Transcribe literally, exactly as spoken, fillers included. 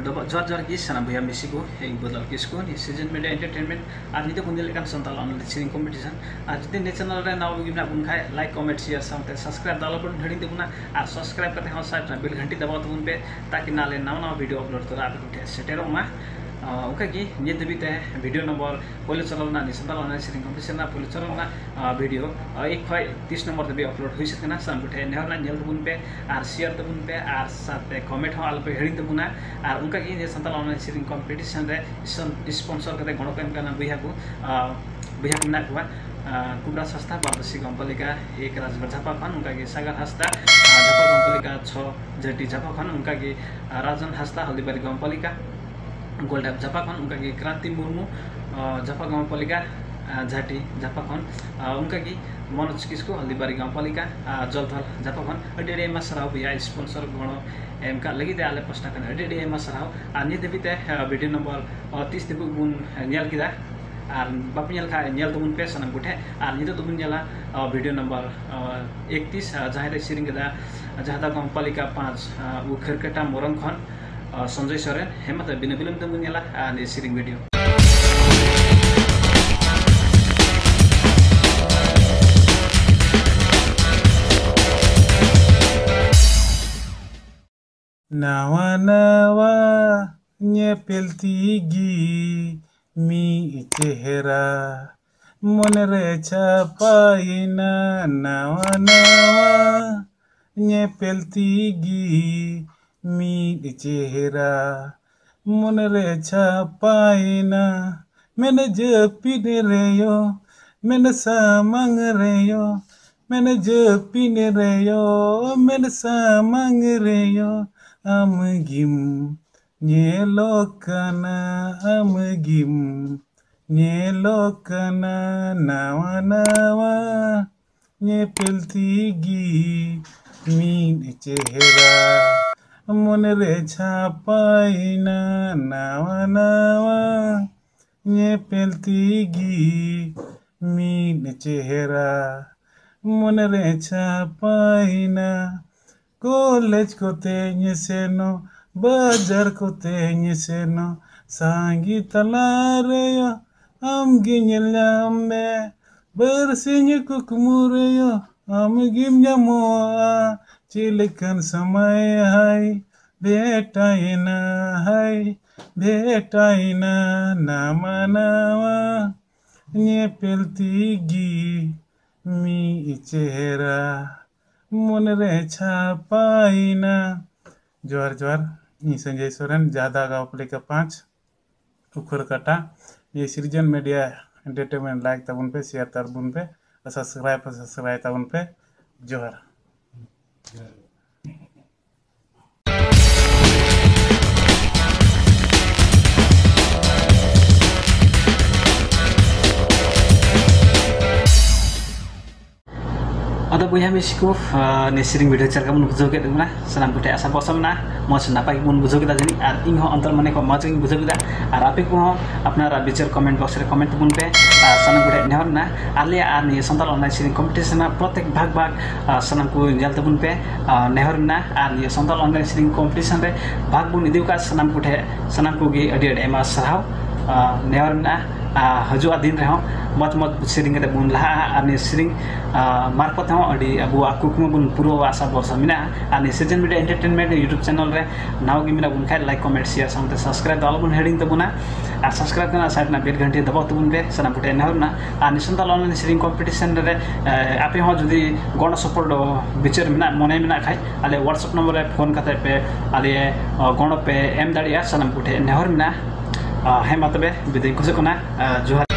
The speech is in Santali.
ᱰᱚᱵᱚᱜ ᱡᱚᱦᱟᱨ ᱡᱚᱦᱟᱨ ᱜᱮ ᱥᱟᱱᱟᱢ ᱵᱚᱭᱦᱟ ᱢᱤᱥᱤ ᱠᱚ, ᱤᱧ ᱵᱚᱫᱚᱞ ᱠᱤᱥᱠᱩ, ᱱᱤᱭᱟᱹ ᱥᱤᱡᱚᱱ ᱢᱤᱰᱤᱭᱟ ᱮᱱᱴᱟᱨᱴᱮᱱᱢᱮᱱᱴ ᱟᱨ ᱱᱤᱛᱚᱜ ᱵᱚᱱ ᱧᱮᱞᱮᱫ ᱠᱟᱱ ᱥᱟᱱᱛᱟᱲ ᱚᱱᱞᱟᱭᱤᱱ ᱥᱮᱨᱮᱧ ᱠᱚᱢᱯᱤᱴᱤᱥᱚᱱ᱾ ᱟᱨ ᱡᱩᱫᱤ ᱱᱤᱭᱟᱹ ᱪᱮᱱᱮᱞ ᱨᱮ ᱱᱟᱣᱟ ᱜᱮ ᱢᱮᱱᱟᱜ ᱵᱚᱱ ᱠᱷᱟᱡ, ᱞᱟᱭᱤᱠ, ᱠᱚᱢᱮᱱᱴ, ᱥᱮᱭᱟᱨ ᱥᱟᱶᱛᱮ ᱥᱟᱵᱥᱠᱨᱟᱭᱤᱵ ᱫᱚ ᱟᱞᱚ ᱵᱚᱱ ᱦᱤᱲᱤᱧ ᱛᱟᱵᱚᱱᱟ᱾ ᱟᱨ ᱥᱟᱵᱥᱠᱨᱟᱭᱤᱵ ᱠᱟᱛᱮ ᱦᱚᱸ ᱥᱟᱭᱤᱰ ᱨᱮᱱᱟᱜ ᱵᱮᱞ ᱜᱷᱟᱱᱴᱤ ᱫᱟᱵᱟᱣ ᱛᱟᱵᱚᱱ ᱯᱮ, ᱛᱟᱠᱤ ᱱᱟᱣᱟ ᱱᱟᱣᱟ ᱵᱷᱤᱰᱤᱭᱳ ᱟᱯᱞᱳᱰ ᱛᱚᱨᱟ ᱟᱯᱮ ᱠᱚ ᱴᱷᱮᱱ ᱥᱮᱴᱮᱨᱚᱜ ᱢᱟ᱾ ᱟᱨ ᱚᱱᱠᱟ ᱜᱮ ᱱᱤᱭᱟᱹ ᱫᱷᱟᱹᱵᱤᱡ ᱛᱮ ᱵᱷᱤᱰᱤᱭᱳ ᱱᱚᱢᱵᱚᱨ ᱯᱳᱭᱞᱳ ᱪᱟᱱᱟᱞ ᱨᱮᱱᱟᱜ ᱱᱤᱭᱟᱹ ᱥᱟᱱᱛᱟᱲ ᱚᱱᱞᱟᱭᱤᱱ ᱥᱮᱨᱮᱧ ᱠᱚᱢᱯᱤᱴᱤᱥᱚᱱ ᱨᱮᱱᱟᱜ ᱯᱳᱭᱞᱳ ᱪᱟᱱᱟᱞ ᱨᱮᱱᱟᱜ, ᱟᱸ, ᱵᱷᱤᱰᱤᱭᱳ, ᱟᱸ, ᱮᱠ ᱠᱷᱚᱱ ᱛᱤᱥ ᱱᱚᱢᱵᱚᱨ ᱫᱷᱟᱹᱵᱤᱡ ᱟᱯᱞᱳᱰ ᱦᱩᱭ ᱥᱟᱹᱛ ᱠᱟᱱᱟ᱾ ᱥᱟᱱᱟᱢ ᱠᱚᱴᱷᱮᱱ ᱱᱮᱦᱚᱨ ᱨᱮᱱᱟᱜ ᱧᱮᱞ ᱛᱟᱵᱚᱱ ᱯᱮ ᱟᱨ ᱥᱮᱭᱟᱨ ᱛᱟᱵᱚᱱ ᱯᱮ ᱟᱨ ᱥᱟᱶᱛᱮ ᱠᱚᱢᱮᱱᱴ ᱦᱚᱸ ᱟᱞᱚᱯᱮ ᱦᱤᱲᱤᱧ ᱛᱟᱵᱚᱱᱟ᱾ ᱟᱨ ᱚᱱᱠᱟ ᱜᱮ ᱱᱤᱭᱟᱹ ᱥᱟᱱᱛᱟᱲ ᱚᱱᱞᱟᱭᱤᱱ ᱥᱮᱨᱮᱧ ᱠᱚᱢᱯᱤᱴᱤᱥᱚᱱ ᱨᱮ ᱥᱯᱚᱱ-, ᱥᱯᱚᱱᱥᱚᱨ ᱠᱟᱛᱮ ᱜᱚᱲᱚ ᱠᱚ ᱮᱢ ᱠᱟᱱᱟ ᱵᱚᱭᱦᱟ ᱠᱚ, ᱟᱸ, ᱵᱚᱭᱦᱟ ᱠᱚ ᱢᱮᱱᱟᱜ ᱠᱚᱣᱟ, ᱟᱸ, ᱠᱩᱵᱨᱟᱡᱽ ᱦᱟᱸᱥᱫᱟ, ᱵᱟᱨᱫᱚᱥᱤ ᱜᱟᱶᱯᱟᱞᱤᱠᱟ ᱮᱠ ᱨᱟᱡᱽᱜᱟᱲ ᱡᱷᱟᱯᱟ ᱠᱷᱚᱱ, ᱚᱱᱠᱟ ᱜᱮ ᱥᱟᱜᱟᱨ ᱦᱟᱸᱥᱫᱟ, ᱟᱸ, ᱡᱷᱟᱯᱟ ᱜᱟᱶᱯᱟᱞᱤᱠᱟ ᱪᱷᱚ ᱡᱷᱟᱹᱴᱤ ᱡᱷᱟᱯᱟ ᱠᱷᱚᱱ, ᱚᱱᱠᱟ ᱜᱮ, ᱟᱸ, ᱨᱟᱡᱚᱱ ᱦᱟᱸᱥᱫᱟ ᱦᱚᱞᱫᱤᱵᱟᱨᱤ ᱜᱟᱶᱯᱟᱞᱤᱠᱟ ᱜᱳᱞᱰᱟᱯ ᱡᱷᱟᱯᱟ ᱠᱷᱚᱱ, ᱚᱱᱠᱟ ᱜᱮ ᱠᱨᱟᱱᱛᱤ ᱢᱩᱨᱢᱩ, ᱟᱸ, ᱡᱷᱟᱯᱟ ᱜᱟᱶᱯᱟᱞᱤᱠᱟ, ᱟᱸ, ᱡᱷᱟᱹᱴᱤ ᱡᱷᱟᱯᱟ ᱠᱷᱚᱱ, ᱟᱸ, ᱚᱱᱠᱟ ᱜᱮ ᱢᱚᱱᱳᱡᱽ ᱠᱤᱥᱠᱩ ᱦᱚᱞᱫᱤᱵᱟᱨᱤ ᱜᱟᱶᱯᱟᱞᱤᱠᱟ, ᱟᱸ, ᱡᱚᱞᱫᱷᱚᱞ ᱡᱷᱟᱯᱟ ᱠᱷᱚᱱ᱾ ᱟᱹᱰᱤ ᱟᱹᱰᱤ ᱟᱭᱢᱟ ᱥᱟᱨᱦᱟᱣ ᱵᱚᱭᱦᱟ, ᱥᱯᱚᱱᱥᱚᱨ ᱜᱚᱲᱚ ᱮᱢ ᱠᱟᱜ ᱞᱟᱹᱜᱤᱫ ᱛᱮ ᱟᱞᱮ ᱯᱟᱥᱴᱟ ᱠᱷᱚᱱ ᱟᱹᱰᱤ ᱟᱹᱰᱤ ᱟᱭᱢᱟ ᱥᱟᱨᱦᱟᱣ᱾ ᱟᱨ ᱱᱤᱛ ᱫᱷᱟᱹᱵᱤᱡ ᱛᱮ, ᱟᱸ, ᱵᱷᱤᱰᱤᱭᱳ ᱱᱚᱢᱵᱚᱨ, ᱟᱸ, ᱛᱤᱥ ᱫᱷᱟᱹᱵᱤᱡ ᱵᱚᱱ ᱧᱮᱞ ᱠᱮᱫᱟ, ᱟᱨ ᱵᱟᱯᱮ ᱧᱮᱞ ᱠᱷᱟᱡ ᱧᱮᱞ ᱛᱟᱵᱚᱱ ᱯᱮ ᱥᱟᱱᱟᱢ ᱠᱚᱴᱷᱮᱱ᱾ ᱟᱨ ᱱᱤᱛᱚᱜ ᱫᱚᱵᱚᱱ ᱧᱮᱞᱟ, ᱟᱸ, ᱵᱷᱤᱰᱤᱭᱳ ᱱᱚᱢᱵᱚᱨ, ᱟᱸ, ᱮᱠᱛᱤᱥ, ᱟᱸ, ᱡᱟᱦᱟᱸᱭ ᱫᱚᱭ ᱥᱮᱨᱮᱧ ᱠᱮᱫᱟ, ᱟᱸ, ᱡᱟᱦᱟᱸ ᱫᱚ ᱜᱟᱶᱯᱟᱞᱤᱠᱟ ᱯᱟᱸᱪ, ᱟᱸ, ᱩᱠᱷᱟᱹᱨᱠᱟᱴᱟ ᱢᱚᱨᱚᱝ ᱠᱷᱚᱱ, ᱟᱸ, ᱥᱚᱧᱡᱚᱭ ᱥᱚᱨᱮᱱ᱾ ᱦᱮᱸ, ᱢᱟ ᱛᱚᱵᱮ ᱵᱤᱱᱟᱹ ᱵᱤᱞᱚᱢ ᱛᱮᱵᱚᱱ ᱧᱮᱞᱟ, ᱟᱨ ᱱᱤᱭᱟᱹ ᱥᱮᱨᱮᱧ ᱵᱷᱤᱰᱤᱭᱳ᱾ ᱱᱟᱣᱟ ᱱᱟᱣᱟ ᱧᱮᱯᱮᱞ ᱛᱤᱜᱤ ᱢᱤᱫ ᱪᱮᱦᱨᱟ ᱢᱚᱱᱮᱨᱮ ᱪᱷᱟᱯᱟᱭᱮᱱᱟ᱾ ᱱᱟᱣᱟ ᱱᱟᱣᱟ ᱧᱮᱯᱮᱞ ᱛᱤᱜᱤ ᱢᱤᱫ ᱪᱮᱦᱨᱟ ᱢᱚᱱᱮᱨᱮ ᱪᱷᱟᱯᱟᱭᱮᱱᱟ᱾ ᱢᱮᱱ ᱡᱟᱹᱯᱤᱫ ᱨᱮᱭᱚ, ᱢᱮᱱ ᱥᱟᱢᱟᱝ ᱨᱮᱭᱚ, ᱢᱮᱱ ᱡᱟᱹᱯᱤᱫ ᱨᱮᱭᱚ, ᱢᱮᱱ ᱥᱟᱢᱟᱝ ᱨᱮᱭᱚ, ᱟᱢ ᱜᱮᱢ ᱧᱮᱞᱚᱜ ᱠᱟᱱᱟ, ᱟᱢ ᱜᱮᱢ ᱧᱮᱞᱚᱜ ᱠᱟᱱᱟ᱾ ᱱᱟᱣᱟ ᱱᱟᱣᱟ ᱧᱮᱯᱮᱞ ᱛᱤᱜᱤ ᱢᱤᱫ ᱪᱮᱦᱨᱟ ᱢᱚᱱᱮᱨᱮ ᱪᱷᱟᱯᱟᱭᱮᱱᱟ᱾ ᱱᱟᱣᱟ ᱱᱟᱣᱟ ᱧᱮᱯᱮᱞ ᱛᱤᱜᱤ ᱢᱤᱫ ᱪᱮᱦᱨᱟ ᱢᱚᱱᱮᱨᱮ ᱪᱷᱟᱯᱟᱭᱮᱱᱟ᱾ ᱠᱚᱞᱮᱡᱽ ᱠᱚᱛᱮᱧ ᱥᱮᱱᱚᱜ, ᱵᱟᱡᱟᱨ ᱠᱚᱛᱮᱧ ᱥᱮᱱᱚᱜ ᱥᱟᱸᱜᱤ ᱛᱟᱞᱟ ᱨᱮᱭᱚ, ᱟᱢ ᱜᱮ ᱧᱮᱞ ᱧᱟᱢ ᱢᱮ ᱵᱟᱨᱥᱤᱧ ᱠᱩᱠᱢᱩ ᱨᱮᱭᱚ, ᱟᱢ ᱜᱮᱢ ᱧᱟᱢᱚᱜᱼᱟ ᱪᱮᱫ ᱞᱮᱠᱟᱱ ᱥᱟᱢᱟᱭ ᱦᱟᱭ, ᱵᱷᱮᱴᱟᱭᱮᱱᱟ ᱦᱟᱭ, ᱵᱷᱮᱴᱟᱭᱮᱱᱟ ᱱᱟᱢᱟ ᱱᱟᱣᱟ ᱧᱮᱯᱮᱞ ᱛᱤᱜᱤ ᱢᱤᱫ ᱪᱮᱦᱨᱟ ᱢᱚᱱᱮᱨᱮ ᱪᱷᱟᱯᱟᱭᱮᱱᱟ᱾ ᱡᱚᱦᱟᱨ ᱡᱚᱦᱟᱨ, ᱤᱧ ᱥᱚᱧᱡᱚᱭ ᱥᱚᱨᱮᱱ, ᱡᱟᱫᱟ ᱜᱟᱶᱯᱟᱞᱤᱠᱟ ᱯᱟᱸᱪ, ᱩᱠᱷᱟᱹᱲ ᱠᱟᱴᱟ᱾ ᱱᱤᱭᱟᱹ ᱥᱤᱨᱡᱚᱱ ᱢᱤᱰᱤᱭᱟ ᱮᱱᱴᱟᱨᱴᱮᱱᱢᱮᱱᱴ ᱞᱟᱭᱤᱠ ᱛᱟᱵᱚᱱ ᱯᱮ, ᱥᱮᱭᱟᱨ ᱛᱟᱵᱚᱱ ᱯᱮ, ᱟᱨ ᱥᱟᱵᱥᱠᱨᱟᱭᱤᱵ ᱥᱟᱵᱥᱠᱨᱟᱭᱤᱵ ᱛᱟᱵᱚᱱ ᱯᱮ᱾ ᱡᱚᱦᱟᱨ᱾ ᱟᱫᱚ ᱵᱚᱭᱦᱟ ᱢᱤᱥᱤ ᱠᱚ, ᱟᱨ ᱱᱤᱭᱟᱹ ᱥᱮᱨᱮᱧ ᱵᱷᱤᱰᱤᱭᱳ ᱪᱮᱫ ᱞᱮᱠᱟ ᱵᱚᱱ ᱵᱩᱡᱷᱟᱹᱣ ᱠᱮᱫ ᱛᱟᱵᱚᱱᱟ? ᱥᱟᱱᱟᱢ ᱠᱚᱴᱷᱮᱱ ᱟᱥᱟ ᱵᱷᱚᱨᱥᱟ ᱢᱮᱱᱟᱜᱼᱟ, ᱢᱚᱡᱽ ᱱᱟᱯᱟᱭ ᱜᱮᱵᱚᱱ ᱵᱩᱡᱷᱟᱹᱣ ᱠᱮᱫᱟ ᱡᱟᱹᱱᱤᱡ᱾ ᱟᱨ ᱤᱧ ᱦᱚᱸ ᱚᱱᱛᱚᱨ ᱢᱚᱱᱮ ᱠᱷᱚᱱ ᱢᱚᱡᱽ ᱜᱤᱧ ᱵᱩᱡᱷᱟᱹᱣ ᱠᱮᱫᱟ᱾ ᱟᱨ ᱟᱯᱮ ᱠᱚᱦᱚᱸ ᱟᱯᱱᱟᱨᱟᱜ ᱵᱤᱪᱟᱹᱨ ᱠᱚᱢᱮᱱᱴ ᱵᱚᱠᱥ ᱨᱮ ᱠᱚᱢᱮᱱᱴ ᱛᱟᱵᱚᱱ ᱯᱮ᱾ ᱟᱨ ᱥᱟᱱᱟᱢ ᱠᱚᱴᱷᱮᱱ ᱱᱮᱦᱚᱨ ᱢᱮᱱᱟᱜᱼᱟ, ᱟᱞᱮᱭᱟᱜ ᱟᱨ ᱱᱤᱭᱟᱹ ᱥᱟᱱᱛᱟᱲ ᱚᱱᱞᱟᱭᱤᱱ ᱥᱮᱨᱮᱧ ᱠᱚᱢᱯᱤᱴᱤᱥᱚᱱ ᱨᱮᱱᱟᱜ ᱯᱨᱚᱛᱮᱠ ᱵᱷᱟᱜᱽ ᱵᱷᱟᱜᱽ, ᱟᱨ ᱥᱟᱱᱟᱢ ᱠᱚ ᱧᱮᱞ ᱛᱟᱵᱚᱱ ᱯᱮ᱾ ᱟᱨ ᱱᱮᱦᱚᱨ ᱢᱮᱱᱟᱜᱼᱟ, ᱟᱨ ᱱᱤᱭᱟᱹ ᱥᱟᱱᱛᱟᱲ ᱚᱱᱞᱟᱭᱤᱱ ᱥᱮᱨᱮᱧ ᱠᱚᱢᱯᱤᱴᱤᱥᱚᱱ ᱨᱮ ᱵᱷᱟᱜᱽ ᱵᱚᱱ ᱤᱫᱤ ᱟᱠᱟᱫ ᱥᱟᱱᱟᱢ ᱠᱚᱴᱷᱮᱱ, ᱥᱟᱱᱟᱢ ᱠᱚᱜᱮ ᱟᱹᱰᱤ ᱟᱹᱰᱤ ᱟᱭᱢᱟ ᱥᱟᱨᱦᱟᱣ᱾ ᱟᱨ ᱱᱮᱦᱚᱨ ᱢᱮᱱᱟᱜᱼᱟ, ᱟᱨ ᱦᱤᱡᱩᱜᱼᱟ ᱫᱤᱱ ᱨᱮᱦᱚᱸ ᱢᱚᱡᱽ ᱢᱚᱡᱽ ᱥᱮᱨᱮᱧ ᱠᱟᱛᱮ ᱵᱚᱱ ᱞᱟᱦᱟᱜᱼᱟ᱾ ᱟᱨ ᱱᱤᱭᱟᱹ ᱥᱮᱨᱮᱧ, ᱟᱨ ᱢᱟᱨᱯᱷᱚᱛ ᱦᱚᱸ ᱟᱹᱰᱤ ᱟᱵᱚᱣᱟᱜ ᱠᱩᱠᱢᱩ ᱵᱚᱱ ᱯᱩᱨᱟᱹᱣᱟ, ᱟᱥᱟ ᱵᱷᱚᱨᱥᱟ ᱢᱮᱱᱟᱜᱼᱟ᱾ ᱟᱨ ᱱᱤᱭᱟᱹ ᱥᱤᱨᱡᱚᱱ ᱢᱤᱰᱤᱭᱟ ᱮᱱᱴᱟᱨᱴᱮᱱᱢᱮᱱᱴ YouTube ᱪᱮᱱᱮᱞ ᱨᱮ ᱱᱟᱣᱟ ᱜᱮ ᱢᱮᱱᱟᱜ ᱵᱚᱱ ᱠᱷᱟᱡ, ᱞᱟᱭᱤᱠ, ᱠᱚᱢᱮᱱᱴ, ᱥᱮᱭᱟᱨ ᱥᱟᱶᱛᱮ ᱥᱟᱵᱥᱠᱨᱟᱭᱤᱵ ᱫᱚ ᱟᱞᱚ ᱵᱚᱱ ᱦᱤᱲᱤᱧ ᱛᱟᱵᱚᱱᱟ᱾ ᱟᱨ ᱥᱟᱵᱥᱠᱨᱟᱭᱤᱵ ᱨᱮᱱᱟᱜ ᱥᱟᱭᱤᱰ ᱨᱮᱱᱟᱜ ᱵᱮᱞ ᱜᱷᱟᱱᱴᱤ ᱫᱟᱵᱟᱣ ᱛᱟᱵᱚᱱ ᱯᱮ, ᱥᱟᱱᱟᱢ ᱠᱚᱴᱷᱮᱱ ᱱᱮᱦᱚᱨ ᱢᱮᱱᱟᱜᱼᱟ᱾ ᱟᱨ ᱱᱤᱭᱟᱹ ᱥᱟᱱᱛᱟᱲ ᱚᱱᱞᱟᱭᱤᱱ ᱥᱮᱨᱮᱧ ᱠᱚᱢᱯᱤᱴᱤᱥᱚᱱ ᱨᱮ, ᱮ, ᱟᱯᱮ ᱦᱚᱸ ᱡᱩᱫᱤ ᱜᱚᱲᱚ ᱥᱚᱯᱚᱦᱚᱫ ᱵᱤᱪᱟᱹᱨ ᱢᱮᱱᱟᱜ, ᱢᱚᱱᱮ ᱢᱮᱱᱟᱜ ᱠᱷᱟᱡ, ᱟᱞᱮ WhatsApp ᱱᱚᱢᱵᱚᱨ ᱨᱮ ᱯᱷᱳᱱ ᱠᱟᱛᱮ ᱯᱮ ᱟᱞᱮ, ᱮ, ᱜᱚᱲᱚ ᱯᱮ ᱮᱢ ᱫᱟᱲᱮᱭᱟᱜᱼᱟ᱾ ᱥᱟᱱᱟᱢ ᱠᱚᱴᱷᱮᱱ ᱱᱮᱦᱚᱨ ᱢᱮᱱᱟᱜᱼᱟ᱾ ᱟ, ᱦᱮᱸ, ᱢᱟ ᱛᱚᱵᱮ ᱵᱤᱫᱟᱹᱭ ᱠᱷᱚᱡᱚᱜ ᱠᱟᱱᱟ᱾ ᱟ, ᱡᱚᱦᱟᱨ᱾